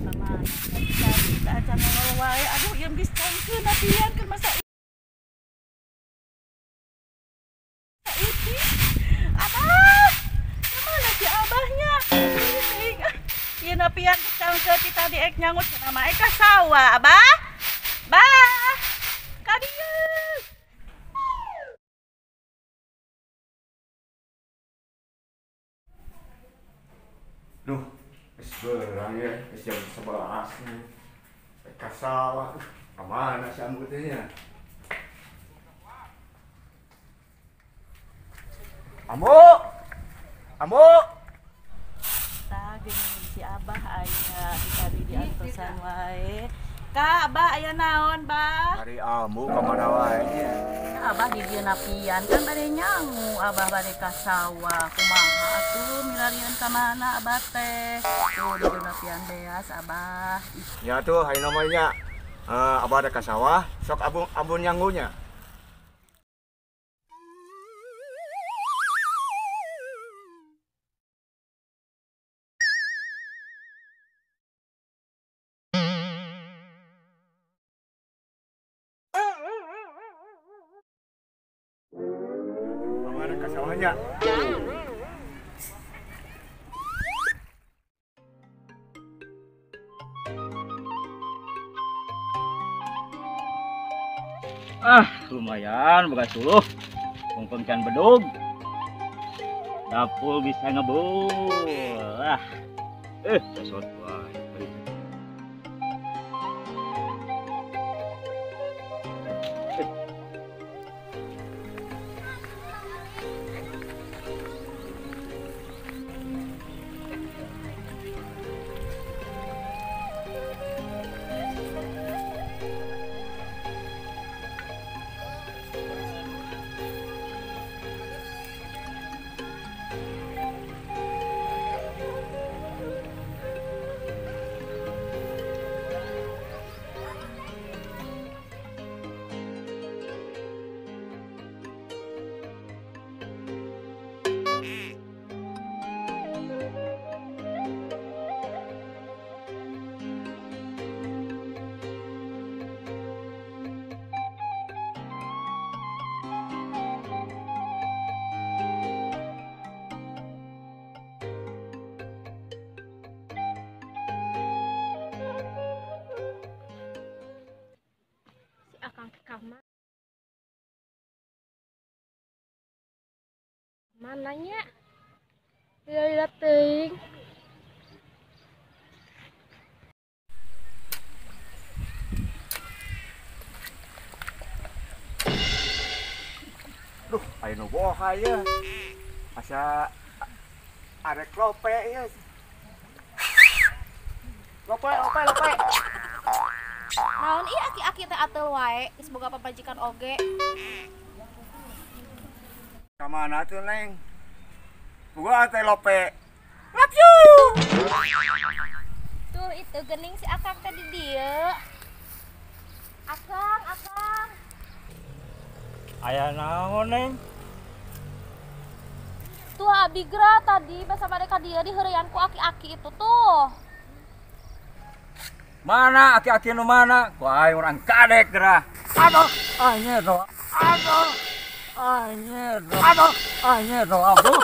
Kamana tadi acan nongol wae. Aduh, ieu geus cangkeun napian keur masa iti. Abah, kamana si abahnya? Ieu napian geus cangkeun ti tadi ek nyangut cenah mah ek ka sawah, Abah. Bah, ka dieu. Duh, geus beurang ya, geus jam 11 nih. Ka sawah, kamana si ambu teh nya? Ambu! Ambu! Tah geuning si Abah aya di tadi diantosan wae. Ka Abah aya naon, Bah? Ari ambu ka mana wae nya? Abah di dieu napian kan bade nyangu, Abah bade ka sawah. Kumaha atuh milarian ka mana Abah teh? Tuh di dieu napian beas Abah. Ya tuh ayeuna mah nya. Abah ada ka sawah, sok ambu nyangunya. Sawahnya. Ah, lumayan bekas suluh. Kungkung can bedug. Dapur bisa ngebul. Ah. Pesot wae. Mananya lila-lila teuing. Duh, aya nu boha ieu. Asa arek lope ieu. Lope, lope, lope. Naon ieu aki-aki teh ateul wae, geus boga pamajikan oge. Kamana tuh, Neng? Boga teh lope. Love you. Tuh itu gening si Akang teh di dieu. Akang, Akang. Aya naon, Neng? Tuh abi geura tadi basa bade ka dieu diheureyan ku aki-aki itu tuh. Mana aki-aki nu mana? Ku aing urang kadek geura. Aduh, anjir. Aduh. Anjir. Aduh, anjir, aduh.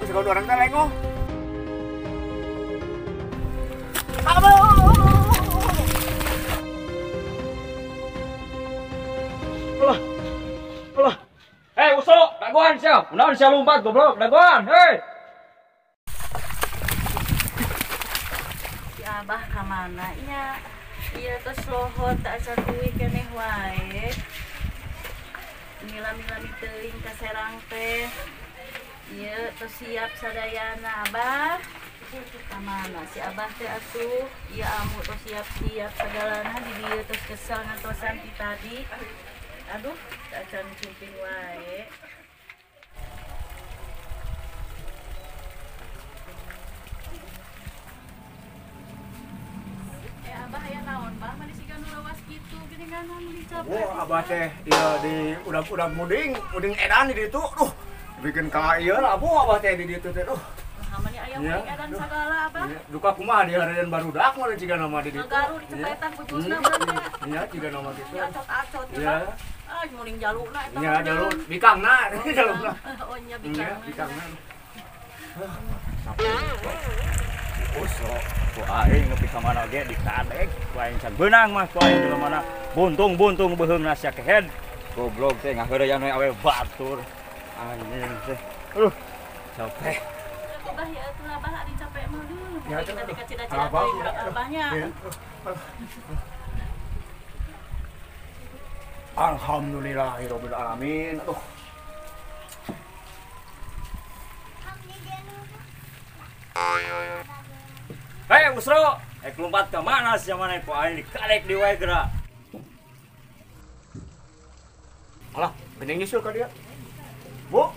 Asupan orang teh lengoh. Alah. Alah. Hei, usuk, dagoan sia. Kunaon sia lompat goblok, dagoan. Hei. Si Abah ka mana nya? Ieu tos lohor teu acan uih keneh wae. Lami-lami teuing ka Serang teh. Ieu tos siap sadayana Abah. Kamana si Abah teh atuh? Ieu amu tos siap-siap sagalana di dieu tos kesel ngantosan ti tadi. Aduh, teu acan sumping wae. Abah aya naon bah mani siga nu lawas kitu geuningan meni capek. Wah, abah teh ieu di udag-udag muding, muding edan di ditu. Duh, bikin ka ieu lah bu abah teh di ditu teh. Duh. Nah, mani aya muding edan sagala abah. Duka kumaha di harian barudak mah ciga nama di ditu. Ngagaru dicepetan ku jusna berarti. Iya, ciga nama kitu. Acot-acot ya. Ah, muling jalukna eta. Iya, jaluk bikangna, jalukna. Oh nya bikangna. Bikangna. Usro, ku aing nepi ka mana ge dikadek, ku aing can beunang mah, ku aing jelema mana buntung-buntung beuheungna sia kehed. Goblok teh ngaheureyan we awe batur. Anjing teh. Aduh, capek. Abah ya atuh abah ari capek mah duh. Ya, kita teh kacida-cida teuing abahnya. Alhamdulillahirabbil alamin. Aduh. Hei Usro, lompat ke mana sih mana ku aing dikadek di wae geura. Alah, geuning nyusul ka dia. Bu,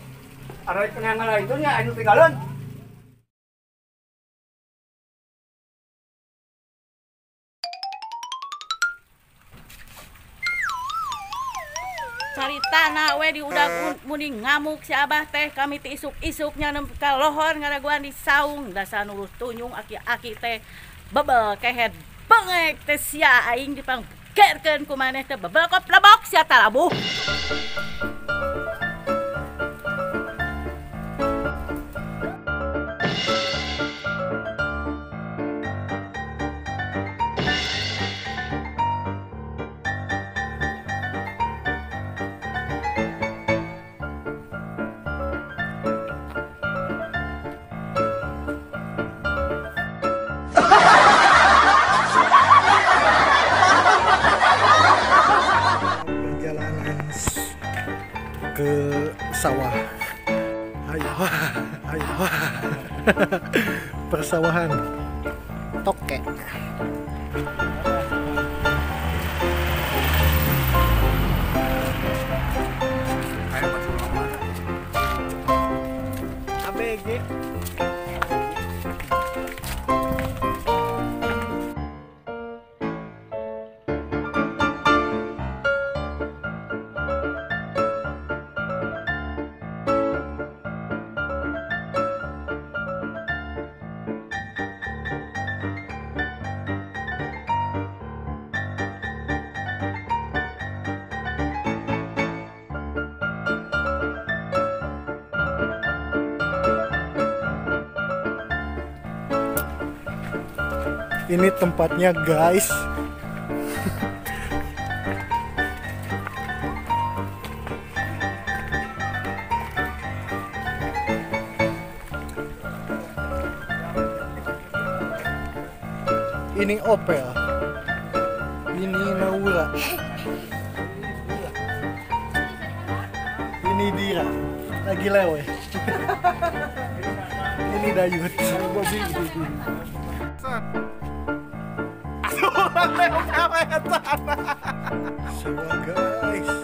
ada kenangan itu nya anu tinggalan. Caritana we di udag muni ngamuk si Abah teh kami ti isuk-isuknya nepi ka lohor ngaraguan di saung dasar nurus tunyung aki-aki teh bebel kehed bengek teh sia aing dipanggerkeun ku maneh teh bebel koplebok sia talabuh. Ke sawah. Ayo, ayo. Persawahan tokek. ABG. Ini tempatnya guys. Ini Opel. Ini Naura. Ini Dira. Lagi lewe. Ini Dayut. Sawah guys.